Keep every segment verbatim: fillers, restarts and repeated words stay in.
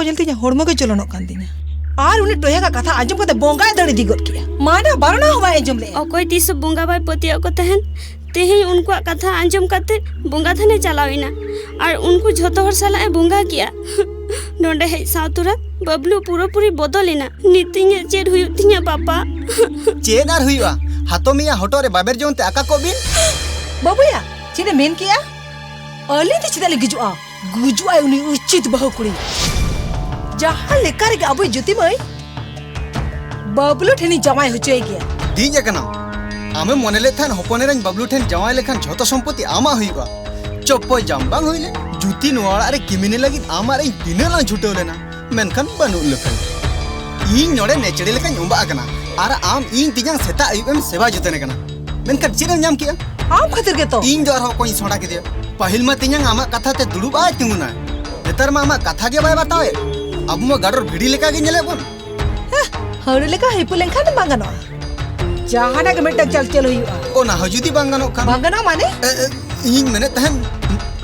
ᱧᱮᱞ ᱛᱤᱧᱟ ᱦᱚᱲᱢᱚ ᱜᱮ ᱡᱚᱞᱚᱱᱚᱜ ᱠᱟᱱ ᱛᱤᱧᱟ᱾ ᱟᱨ ᱩᱱᱤ ᱴᱚᱭᱟᱜᱟᱜ ᱠᱟᱛᱷᱟ ᱟᱸᱡᱚᱢ ᱠᱟᱛᱮ ᱵᱚᱸᱜᱟᱭ ᱫᱟᱹᱲ ᱤᱫᱤ ᱜᱚᱫ ᱠᱮᱜᱼᱟ᱾ ᱢᱟᱱᱟ ᱵᱟᱨᱚᱱᱟ ᱦᱚᱸ ᱵᱟᱭ ᱟᱸᱡᱚᱢ ᱞᱮᱜᱼᱟ᱾ ᱚᱠᱚᱭ ᱛᱤᱥ ᱦᱚᱸ ᱵᱚᱸᱜᱟ ᱵᱟᱭ ᱯᱟᱹᱛᱭᱟᱹᱜ ᱠᱚ ᱛᱟᱦᱮᱸᱱ, ᱛᱮᱦᱮᱧ ᱩᱱᱠᱩᱣᱟᱜ ᱠᱟᱛᱷᱟ ᱟᱸᱡᱚᱢ ᱠᱟᱛᱮ ᱵᱚᱸᱜᱟ ᱛᱷᱟᱱᱮ ᱪᱟᱞᱟᱣ ᱮᱱᱟ᱾ ᱟᱨ ᱩᱱᱠᱩ ᱡᱷᱚᱛᱚ ᱦᱚᱲ ᱥᱟᱞᱟᱜ ᱮ ᱵᱚᱸᱜᱟ ᱠᱮᱜᱼᱟ᱾ ᱱᱚᱰᱮ ᱦᱮᱡ ᱥᱟᱶ ᱛᱚᱨᱟ ᱵᱟᱵᱞᱩ ᱯᱩᱨᱟᱹᱯᱩᱨᱤ ᱵᱚᱫᱚᱞ ᱮᱱᱟ᱾ ᱱᱤᱛ ᱤᱧᱟᱹᱜ ᱪᱮᱫ ᱦᱩᱭᱩᱜ ᱛᱤᱧᱟ ᱯᱟᱯᱟ? ᱪᱮᱫ ᱟᱨ ᱦᱩᱭᱩᱜᱼᱟ? ᱦᱟᱛᱚᱢᱤᱭᱟ ᱦᱚᱴᱚᱜ ᱨᱮ ᱵᱟᱵᱮᱨ ᱡᱚᱝ ᱛᱮ ᱟᱠᱟ ᱠᱚᱜ ᱵᱤᱱ᱾ ᱵᱟᱹᱵᱩᱭᱟ, ᱪᱮᱫ ᱮ ᱢᱮᱱ ᱠᱮᱜᱼᱟ? ᱟᱹᱞᱤᱧ ᱫᱚ ᱪᱮᱫᱟᱜ ᱞᱤᱧ ᱜᱩᱡᱩᱜᱼᱟ? ᱜᱩᱡᱩᱜᱼᱟᱭ ᱩᱱᱤ ᱩᱪᱤᱛ ᱵᱟᱹᱦᱩ ᱠᱩᱲᱤ᱾ ᱡᱟᱦᱟᱸ ᱞᱮᱠᱟ ᱨᱮᱜᱮ ᱟᱵᱚᱭ ᱡᱩᱛᱤ ᱢᱟᱹᱭ ᱵᱟᱵᱞᱩ ᱴᱷᱮᱱᱤᱧ ᱡᱟᱶᱟᱭ ᱦᱚᱪᱚᱭ ᱜᱮᱭᱟ᱾ ᱰᱤᱧ ᱟᱠᱟᱱᱟᱢ᱾ ᱟᱢᱮᱢ ᱢᱚᱱᱮ ᱞᱮᱫ ᱛᱟᱦᱮᱸᱱ ᱦᱚᱯᱚᱱ ᱮᱨᱟᱧ ᱵᱟᱵᱞᱩ ᱴᱷᱮᱱ ᱡᱟᱶᱟᱭ ᱞᱮᱠᱷᱟᱱ ᱡᱷᱚᱛᱚ ᱥᱚᱢᱯᱚᱛᱤ ᱟᱢᱟᱜ ᱦᱩᱭᱩᱜᱼᱟ᱾ ᱪᱚᱯᱯᱚᱭ ᱡᱟᱢ ᱵᱟᱝ ᱦᱩᱭ ᱞᱮᱱ᱾ ᱡᱩᱛᱤ ᱱᱚᱣᱟ ᱚᱲᱟᱜ ᱨᱮ ᱠᱤᱢᱤᱱᱮ ᱞᱟᱹᱜᱤᱫ ᱟᱢ ᱟᱨ ᱤᱧ ᱛᱤᱱᱟᱹᱜ ᱞᱟᱝ ᱪᱷᱩᱴᱟᱹᱣ ᱞᱮᱱᱟ, ᱢᱮᱱᱠᱷᱟᱱ ᱵᱟᱹᱱᱩᱜ ᱞᱮᱠᱷᱟᱱ᱾ ᱤᱧ ᱱᱚᱰᱮ ᱱᱮᱪᱲᱮ ᱞᱮᱠᱟᱧ ᱚᱸᱵᱟᱜ ᱟᱠᱟᱱᱟ ᱟᱨ ᱟᱢ ᱤᱧ ᱛᱮᱧᱟᱝ ᱥᱮᱛᱟᱜ ᱟᱹᱭᱩᱵ ᱮᱢ ᱥᱮᱵᱟ ᱡᱚᱛᱚᱱᱮ ᱠᱟᱱᱟ, ᱢᱮᱱᱠᱷᱟᱱ ᱪᱮᱫ ᱮᱢ ᱧᱟᱢ ᱠᱮᱜᱼᱟ? ᱟᱢ ᱠᱷᱟᱹᱛᱤᱨ ᱜᱮᱛᱚ᱾ ᱤᱧ ᱫᱚ ᱟᱨᱦᱚᱸ ᱚᱠᱚᱭᱤᱧ ᱥᱚᱸᱰᱟ ᱠᱮᱫᱮᱭᱟ? ᱯᱟᱹᱦᱤᱞ ᱢᱟ ᱛᱮᱧᱟᱝ ᱟᱢᱟᱜ ᱠᱟᱛᱷᱟ ᱛᱮ ᱫᱩᱲᱩᱵ ᱟᱭ ᱛᱤᱸᱜᱩᱱᱟᱭ, ᱱᱮᱛᱟᱨ ᱢᱟ ᱟᱢᱟᱜ ᱠᱟᱛᱷᱟ ᱜᱮ ᱵᱟᱭ ᱵᱟᱛᱟᱣᱮᱫ᱾ ᱟᱵᱚ ᱢᱟ ᱜᱟᱰᱚᱨ ᱵᱷᱤᱲᱤ ᱞᱮᱠᱟ ᱜᱮ ᱧᱮᱞᱮᱫ ᱵᱚᱱ᱾ ᱦᱮᱸ, ᱦᱟᱹᱲᱩ ᱞᱮᱠᱟ ᱦᱤᱯᱩ ᱞᱮᱱᱠᱷᱟᱱ ᱫᱚ ᱵᱟᱝ ᱜᱟᱱᱚᱜᱼᱟ᱾ ᱡᱟᱦᱟᱱᱟᱜ ᱜᱮ ᱢᱤᱫᱴᱟᱝ ᱪᱟᱞᱪᱟᱞ ᱦᱩᱭᱩᱜᱼᱟ᱾ ᱚᱱᱟ ᱦᱚᱸ ᱡᱩᱫᱤ ᱵᱟᱝ ᱜᱟᱱᱚᱜ ᱠᱷᱟᱱ? ᱵᱟᱝ ᱜᱟᱱᱚᱜᱼᱟ ᱢᱟᱱᱮ? ᱮ, ᱮ, ᱤᱧᱤᱧ ᱢᱮᱱᱮᱫ ᱛᱟᱦᱮᱸᱱ᱾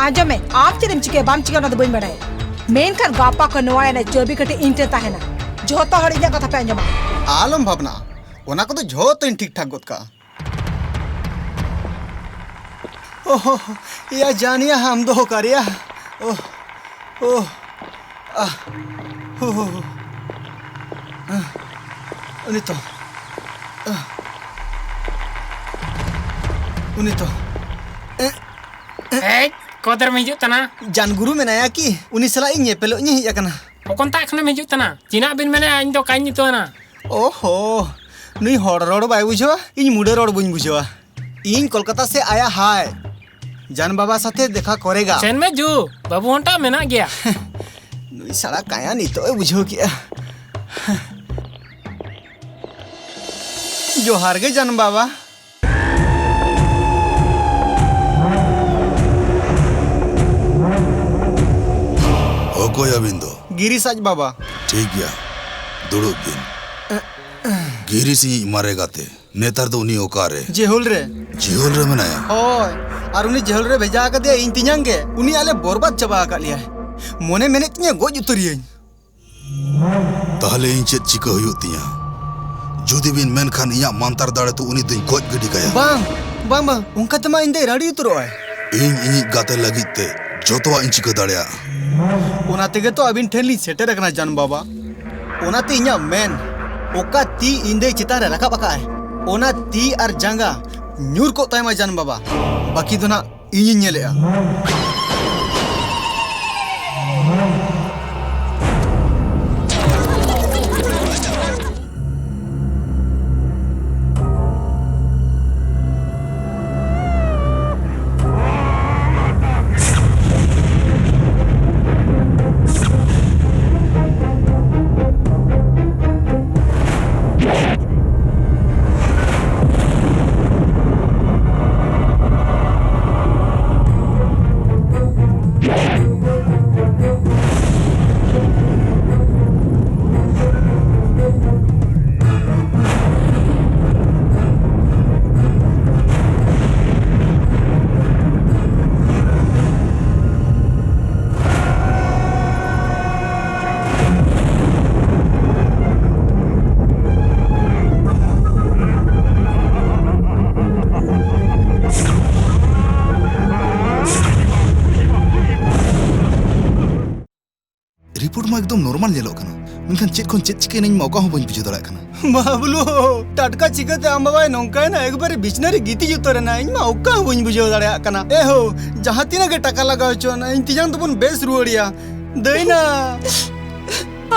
ᱟᱸᱡᱚᱢ ᱢᱮ, ᱟᱢ ᱪᱮᱫ ᱮᱢ ᱪᱤᱠᱟᱹᱭᱟ ᱵᱟᱢ ᱪᱤᱠᱟᱹᱭᱟ ᱚᱱᱟ ᱫᱚ ᱵᱟᱹᱧ ᱵᱟᱲᱟᱭᱟ, ᱢᱮᱱᱠᱷᱟᱱ ᱜᱟᱯᱟ ᱠᱷᱚᱱ ᱱᱚᱣᱟ ᱨᱮᱱᱟᱜ ᱪᱟᱹᱵᱤ ᱠᱟᱹᱴᱷᱤ ᱤᱧ ᱴᱷᱮᱱ ᱛᱟᱦᱮᱱᱟ᱾ ᱡᱷᱚᱛᱚ ᱦᱚᱲ ᱤᱧᱟᱹᱜ ᱠᱟᱛᱷᱟ ᱯᱮ ᱟᱸᱡᱚᱢᱟ᱾ ᱟᱞᱚᱢ ᱵᱷᱟᱵᱽᱱᱟᱜᱼᱟ, ᱚᱱᱟ ᱠᱚᱫᱚ ᱡᱷᱚᱛᱚᱧ ᱴᱷᱤᱠ ᱴᱷᱟᱠ ᱜᱚᱫ ᱠᱟᱜᱼᱟ᱾ ᱳᱦᱳ, ᱭᱟ ᱡᱟᱱᱤᱭᱟ ᱦᱟᱢ ᱫᱚᱦᱚ ᱠᱟᱨᱮᱭᱟ᱾ ᱳᱦ, ᱳᱦ, ᱟᱦ, ᱦᱳ, ᱦᱳ, ᱦᱳ᱾ ᱟᱦ, ᱩᱱᱤ ᱛᱚ, ᱟᱦ, ᱩᱱᱤ ᱛᱚ᱾ ᱮ, ᱮ᱾ ᱦᱮᱡ, ᱠᱚᱫᱨᱮᱢ ᱦᱤᱡᱩᱜ ᱛᱟᱱᱟ? ᱡᱟᱱᱜᱩᱨᱩ ᱢᱮᱱᱟᱭᱟ ᱠᱤ? ᱩᱱᱤ ᱥᱟᱞᱟᱜ ᱤᱧ ᱧᱮᱯᱮᱞᱚᱜ ᱤᱧ ᱦᱮᱡ ᱟᱠᱟᱱᱟ᱾ ᱚᱠᱚᱱᱛᱟ ᱮᱠᱷᱚᱱᱮᱢ ᱦᱤᱡᱩᱜ ᱛᱟᱱᱟ? ᱪᱤᱱᱟᱜ ᱵᱤᱱ ᱢᱮᱱᱮᱫᱼᱟ, ᱤᱧ ᱫᱚ ᱠᱟᱹᱧ ᱧᱩᱛᱩᱢ ᱟᱱᱟ᱾ ᱳᱦᱳ, ᱱᱩᱭ ᱦᱚᱲ ᱨᱚᱲ ᱵᱟᱭ ᱵᱩᱡᱷᱟᱹᱣᱟ, ᱤᱧ ᱢᱩᱰᱟᱹ ᱨᱚᱲ ᱵᱟᱹᱧ ᱵᱩᱡᱷᱟᱹᱣᱟ᱾ ᱤᱧ ᱠᱳᱞᱠᱟᱛᱟ ᱥᱮ ᱟᱭᱟ ᱦᱟᱭ, ᱡᱟᱱ ᱵᱟᱵᱟ ᱥᱟᱛᱷᱮ ᱫᱮᱠᱷᱟ ᱠᱚᱨᱮᱜᱟ᱾ ᱥᱮᱱ ᱢᱮ ᱡᱩ, ᱵᱟᱹᱵᱩ ᱦᱚᱸᱴᱟ ᱢᱮᱱᱟᱜ ᱜᱮᱭᱟ᱾ ᱱᱩᱭ ᱥᱟᱲᱟ ᱠᱟᱭᱟ ᱱᱤᱛᱚᱜ ᱮ ᱵᱩᱡᱷᱟᱹᱣ ᱠᱮᱜᱼᱟ᱾ ᱡᱚᱦᱟᱨ ᱜᱮ ᱡᱟᱱ ᱵᱟᱵᱟ᱾ ᱚᱠᱚᱭ ᱟᱹᱵᱤᱱ ᱫᱚ? ᱜᱤᱨᱤᱥ ᱟᱡ ᱵᱟᱵᱟ᱾ ᱴᱷᱤᱠ ᱜᱮᱭᱟ, ᱫᱩᱲᱩᱵ ᱵᱤᱱ᱾ ᱜᱤᱨᱤᱥ ᱤᱧᱤᱡ ᱢᱟᱨᱮ ᱜᱟᱛᱮ᱾ ᱱᱮᱛᱟᱨ ᱫᱚ ᱩᱱᱤ ᱚᱠᱟᱨᱮ? ᱡᱮᱦᱳᱞ ᱨᱮ᱾ ᱡᱮᱦᱳᱞ ᱨᱮ ᱢᱮᱱᱟᱭᱟ? ᱦᱳᱭ, ᱟᱨ ᱩᱱᱤ ᱡᱮᱦᱳᱞ ᱨᱮ ᱵᱷᱮᱡᱟ ᱟᱠᱟᱫᱮᱭᱟ ᱤᱧ ᱛᱮᱧᱟᱝ ᱜᱮ᱾ ᱩᱱᱤ ᱟᱞᱮ ᱵᱚᱨᱵᱟᱫ ᱪᱟᱵᱟ ᱟᱠᱟᱫ ᱞᱮᱭᱟᱭ᱾ ᱢᱚᱱᱮ ᱢᱮᱱᱮᱫ ᱛᱤᱧᱟᱹ ᱜᱚᱡ ᱩᱛᱟᱹᱨᱤᱭᱟᱹᱧ᱾ ᱛᱟᱦᱞᱮ ᱤᱧ ᱪᱮᱫ ᱪᱤᱠᱟᱹ ᱦᱩᱭᱩᱜ ᱛᱤᱧᱟ? ᱡᱩᱫᱤ ᱵᱤᱱ ᱢᱮᱱᱠᱷᱟᱱ ᱤᱧᱟᱜ ᱢᱟᱱᱛᱟᱨ ᱫᱟᱲᱮ ᱛᱮ ᱩᱱᱤ ᱫᱚᱧ ᱜᱚᱡ ᱜᱤᱰᱤ ᱠᱟᱭᱟ᱾ ᱵᱟᱝ, ᱵᱟᱝ, ᱵᱟᱝ, ᱚᱱᱠᱟ ᱛᱮᱢᱟ ᱤᱧ ᱫᱚᱭ ᱨᱟᱹᱲᱤ ᱩᱛᱟᱹᱨᱚᱜᱼᱟᱭ᱾ ᱤᱧ ᱤᱧᱤᱡ ᱜᱟᱛᱮ ᱞᱟᱹᱜᱤᱫ ᱛᱮ ᱡᱚᱛᱚᱣᱟᱜ ᱤᱧ ᱪᱤᱠᱟᱹ ᱫᱟᱲᱮᱭᱟᱜᱼᱟ᱾ ᱚᱱᱟ ᱛᱮᱜᱮ ᱛᱚ ᱟᱹᱵᱤᱱ ᱴᱷᱮᱱ ᱞᱤᱧ ᱥᱮᱴᱮᱨ ᱟᱠᱟᱱᱟ ᱡᱟᱱ ᱵᱟᱵᱟ᱾ ᱚᱱᱟᱛᱮ ᱤᱧᱟᱜ ᱢᱮᱱ, ᱚᱠᱟ ᱛᱤ ᱤᱧ ᱫᱟᱹᱭ ᱪᱮᱛᱟᱱ ᱨᱮ ᱨᱟᱠᱟᱵ ᱟᱠᱟᱫᱼᱟᱭ, ᱚᱱᱟ ᱛᱤ ᱟᱨ ᱡᱟᱸᱜᱟ ᱧᱩᱨ ᱠᱚᱜ ᱛᱟᱭᱢᱟ ᱡᱟᱱ ᱵᱟᱵᱟ᱾ ᱵᱟᱹᱠᱤ ᱫᱚ ᱱᱟᱜ ᱤᱧᱤᱧ ᱧᱮᱞᱮᱜᱼᱟ᱾ ᱨᱤᱯᱳᱨᱴ ᱢᱟ ᱮᱠᱫᱚᱢ ᱱᱚᱨᱢᱟᱞ ᱧᱮᱞᱚᱜ ᱠᱟᱱᱟ, ᱢᱮᱱᱠᱷᱟᱱ ᱪᱮᱫ ᱠᱷᱚᱱ ᱪᱮᱫ ᱪᱤᱠᱟᱹᱭᱮᱱᱟ ᱤᱧ ᱢᱟ ᱚᱠᱟ ᱦᱚᱸ ᱵᱟᱹᱧ ᱵᱩᱡᱷᱟᱹᱣ ᱫᱟᱲᱮᱭᱟᱜ ᱠᱟᱱᱟ᱾ ᱵᱟᱵᱞᱩ, ᱴᱟᱴᱠᱟ ᱪᱤᱠᱟᱹᱛᱮ ᱟᱢ ᱵᱟᱵᱟᱭ ᱱᱚᱝᱠᱟᱭᱮᱱᱟ? ᱮᱠᱵᱟᱨᱮ ᱵᱤᱪᱷᱱᱟᱹ ᱨᱮ ᱜᱤᱛᱤᱡ ᱩᱛᱟᱹᱨᱮᱱᱟ᱾ ᱤᱧ ᱢᱟ ᱚᱠᱟ ᱦᱚᱸ ᱵᱟᱹᱧ ᱵᱩᱡᱷᱟᱹᱣ ᱫᱟᱲᱮᱭᱟᱜ ᱠᱟᱱᱟ᱾ ᱮ ᱦᱳ, ᱡᱟᱦᱟᱸ ᱛᱤᱱᱟᱹᱜ ᱜᱮ ᱴᱟᱠᱟ ᱞᱟᱜᱟᱣ ᱦᱚᱪᱚᱣᱟᱱᱟ, ᱤᱧ ᱛᱮᱧᱟᱝ ᱫᱚᱵᱚᱱ ᱵᱮᱥ ᱨᱩᱣᱟᱹᱲᱮᱭᱟ᱾ ᱫᱟᱹᱭᱱᱟ᱾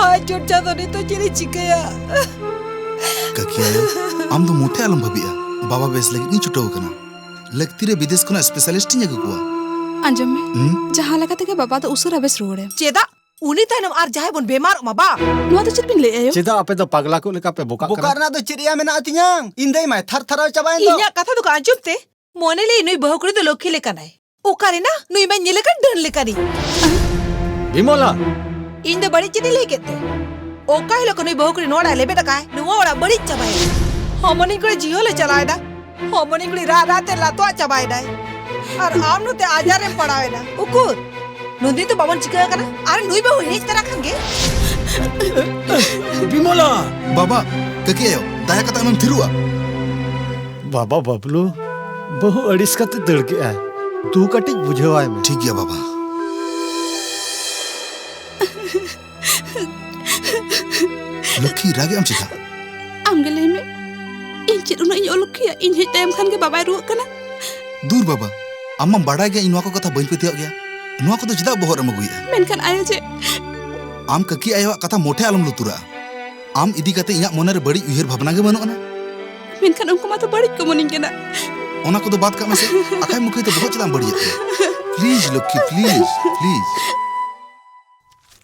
ᱟᱡ ᱪᱚᱨᱪᱟ ᱫᱚ ᱱᱤᱛᱚᱜ ᱪᱮᱫ ᱤᱧ ᱪᱤᱠᱟᱹᱭᱟ? ᱠᱟᱹᱠᱤ ᱟᱭᱳ, ᱟᱢ ᱫᱚ ᱢᱚᱴᱷᱮ ᱟᱞᱚᱢ ᱵᱷᱟᱹᱵᱤᱜᱼᱟ, ᱵᱟᱵᱟ ᱵᱮᱥ ᱞᱟᱹᱜᱤᱫ ᱤᱧ ᱪᱷᱩᱴᱟᱹᱣ ᱟᱠᱟᱱᱟ᱾ ᱞᱟᱹᱠᱛᱤ ᱨᱮ ᱵᱤᱫᱮᱥ ᱠᱷᱚᱱᱟᱜ ᱥᱯᱮᱥᱟᱞᱤᱥᱴ ᱤᱧ ᱟᱹᱜᱩ ᱠᱚᱣᱟ᱾ ᱟᱸᱡᱚᱢ ᱢᱮ, ᱦᱩᱸ? ᱡᱟᱦᱟᱸ ᱞᱮᱠᱟ ᱛᱮᱜᱮ ᱵᱟᱵᱟ ᱫᱚ ᱩᱥᱟᱹᱨᱟ ᱵᱮᱥ ᱨᱩᱣᱟᱹᱲᱮᱢ᱾ ᱪᱮᱫᱟᱜ? ᱩᱱᱤ ᱛᱟᱭᱱᱚᱢ ᱟᱨ ᱡᱟᱦᱟᱸᱭ ᱵᱚᱱ ᱵᱮᱢᱟᱨᱚᱜ ᱢᱟ, ᱵᱟ? ᱱᱚᱣᱟ ᱫᱚ ᱪᱮᱫ ᱵᱤᱱ ᱞᱟᱹᱭᱮᱫᱼᱟ ᱟᱭᱳ? ᱪᱮᱫᱟᱜ ᱟᱯᱮ ᱫᱚ ᱯᱟᱜᱽᱞᱟ ᱠᱚ ᱞᱮᱠᱟ ᱯᱮ ᱵᱚᱠᱟᱜ ᱵᱚᱠᱟᱜ ᱠᱟᱱᱟ? ᱨᱮᱱᱟᱜ ᱫᱚ ᱪᱮᱫ ᱭᱟ ᱢᱮᱱᱟᱜᱼᱟ ᱛᱤᱧᱟᱝ? ᱤᱧ ᱫᱟᱹᱭ ᱢᱟᱭ ᱛᱷᱟᱨ ᱛᱷᱟᱨᱟᱣ ᱪᱟᱵᱟᱭᱮᱱ ᱫᱚ᱾ ᱤᱧᱟᱜ ᱠᱟᱛᱷᱟ ᱫᱚ ᱟᱸᱡᱚᱢ ᱛᱮ᱾ ᱢᱚᱱᱮ ᱞᱟᱹᱭ ᱱᱩᱭ ᱵᱟᱹᱦᱩ ᱠᱩᱲᱤ ᱫᱚ ᱞᱚᱠᱠᱷᱤ ᱞᱮᱠᱟᱱᱟᱭ᱾ ᱚᱠᱟᱨᱮ ᱱᱟ ᱱᱩᱭ ᱢᱟ ᱧᱮᱞ ᱟᱠᱟᱱ ᱰᱟᱹᱱ ᱞᱮᱠᱟᱱᱤᱡ᱾ ᱵᱤᱢᱚᱞᱟ! ᱤᱧ ᱫᱚ ᱵᱟᱹᱲᱤᱡ ᱪᱮᱫ ᱤᱧ ᱞᱟᱹᱭ ᱠᱮᱫ ᱛᱮ? ᱚᱠᱟ ᱦᱤᱞᱳᱜ ᱠᱷᱚᱱ ᱱᱩᱭ ᱵᱟᱹᱦᱩ ᱠᱩᱲᱤ ᱱᱚᱣᱟ ᱚᱲᱟᱜ ᱮ ᱞᱮᱵᱮᱫ ᱟᱠᱟᱫ, ᱱᱚᱣᱟ ᱚᱲᱟᱜ ᱵᱟᱹᱲᱤᱡ ᱪᱟᱵᱟᱭᱮᱱᱟ᱾ ᱦᱚᱢᱚᱱᱤᱧ ᱠᱩᱲᱤ ᱡᱤᱦᱚᱞ ᱮ ᱪᱟᱞᱟᱣ ᱮᱫᱟ᱾ ᱦᱚᱢᱚᱱᱤᱧ ᱠᱩᱲᱤ ᱨᱟᱜ ᱨᱟᱜ ᱛᱮ ᱞᱟᱛᱚᱣᱟᱜ ᱪᱟᱵᱟᱭᱮᱱᱟᱭ᱾ ᱟᱨ ᱟᱢ ᱱᱚᱛᱮ ᱟᱡᱟᱨ ᱨᱮᱢ ᱯᱟᱲᱟᱣ ᱮᱱᱟ᱾ ᱩᱠᱩᱨ? ᱱᱩᱱᱫᱤᱱ ᱫᱚ ᱵᱟᱵᱚᱱ ᱪᱤᱠᱟᱹ ᱟᱠᱟᱱᱟ᱾ ᱟᱨ ᱱᱩᱭ ᱵᱟᱹᱦᱩ ᱦᱮᱡ ᱛᱚᱨᱟ ᱠᱷᱟᱱ ᱜᱮ᱾ ᱵᱤᱢᱚᱞᱟ! ᱵᱟᱵᱟ, ᱠᱟᱹᱠᱤ ᱟᱭᱳ, ᱫᱟᱭᱟ ᱠᱟᱛᱮ ᱟᱢᱮᱢ ᱛᱷᱤᱨᱚᱜᱼᱟ᱾ ᱵᱟᱵᱟ ᱵᱟᱵᱞᱩ, ᱵᱟᱹᱦᱩ ᱟᱹᱲᱤᱥ ᱠᱟᱛᱮ ᱫᱟᱹᱲ ᱠᱮᱜᱼᱟᱭ᱾ ᱛᱩ ᱠᱟᱹᱴᱤᱡ ᱵᱩᱡᱷᱟᱹᱣᱟᱭ ᱢᱮ᱾ ᱴᱷᱤᱠ ᱜᱮᱭᱟ ᱵᱟᱵᱟ᱾ ᱞᱚᱠᱠᱷᱤ, ᱨᱟᱜᱮᱜ ᱟᱢ ᱪᱮᱫᱟᱜ? ᱟᱢ ᱜᱮ ᱞᱟᱹᱭ ᱢᱮ, ᱤᱧ ᱪᱮᱫ ᱩᱱᱟᱹᱜ ᱤᱧ ᱚᱞᱚᱠᱠᱷᱤᱭᱟ? ᱤᱧ ᱦᱮᱡ ᱛᱟᱭᱚᱢ ᱠᱷᱟᱱ ᱜᱮ ᱵᱟᱵᱟᱭ ᱨᱩᱣᱟᱹᱜ ᱠᱟᱱᱟ᱾ ᱫᱩᱨ ᱵᱟᱵᱟ, ᱟᱢ ᱢᱟᱢ ᱵᱟᱰᱟᱭ ᱜᱮᱭᱟ ᱤᱧ ᱱᱚᱣᱟ ᱠᱚ ᱠᱟᱛᱷᱟ ᱵᱟᱹᱧ ᱯᱟᱹᱛᱭᱟᱹᱣᱟᱜ ᱜᱮᱭᱟ᱾ ᱱᱚᱣᱟ ᱠᱚᱫᱚ ᱪᱮᱫᱟᱜ ᱵᱚᱦᱚᱜ ᱨᱮᱢ ᱟᱹᱜᱩᱭᱮᱫᱼᱟ? ᱢᱮᱱᱠᱷᱟᱱ ᱟᱭᱳ ᱡᱮ ᱟᱢ ᱠᱟᱹᱠᱤ ᱟᱭᱳᱣᱟᱜ ᱠᱟᱛᱷᱟ ᱢᱚᱴᱷᱮ ᱟᱞᱚᱢ ᱞᱩᱛᱩᱨᱟᱜᱼᱟ᱾ ᱟᱢ ᱤᱫᱤ ᱠᱟᱛᱮ ᱤᱧᱟᱹᱜ ᱢᱚᱱᱮ ᱨᱮ ᱵᱟᱹᱲᱤᱡ ᱩᱭᱦᱟᱹᱨ ᱵᱷᱟᱵᱽᱱᱟ ᱜᱮ ᱵᱟᱹᱱᱩᱜ ᱟᱱᱟ᱾ ᱢᱮᱱᱠᱷᱟᱱ ᱩᱱᱠᱩ ᱢᱟᱛᱚ ᱵᱟᱹᱲᱤᱡ ᱠᱚ ᱢᱚᱱᱮᱧ ᱠᱟᱱᱟ᱾ ᱚᱱᱟ ᱠᱚᱫᱚ ᱵᱟᱫ ᱠᱟᱜ ᱢᱮᱥᱮ᱾ ᱟᱠᱷᱟᱭ ᱢᱩᱠᱷᱟᱹᱭ ᱛᱮ ᱵᱚᱦᱚᱜ ᱪᱮᱫᱟᱜ ᱮᱢ ᱵᱟᱹᱲᱤᱡᱮᱫ ᱛᱟᱢᱟ? Please Lakshmi, please, please.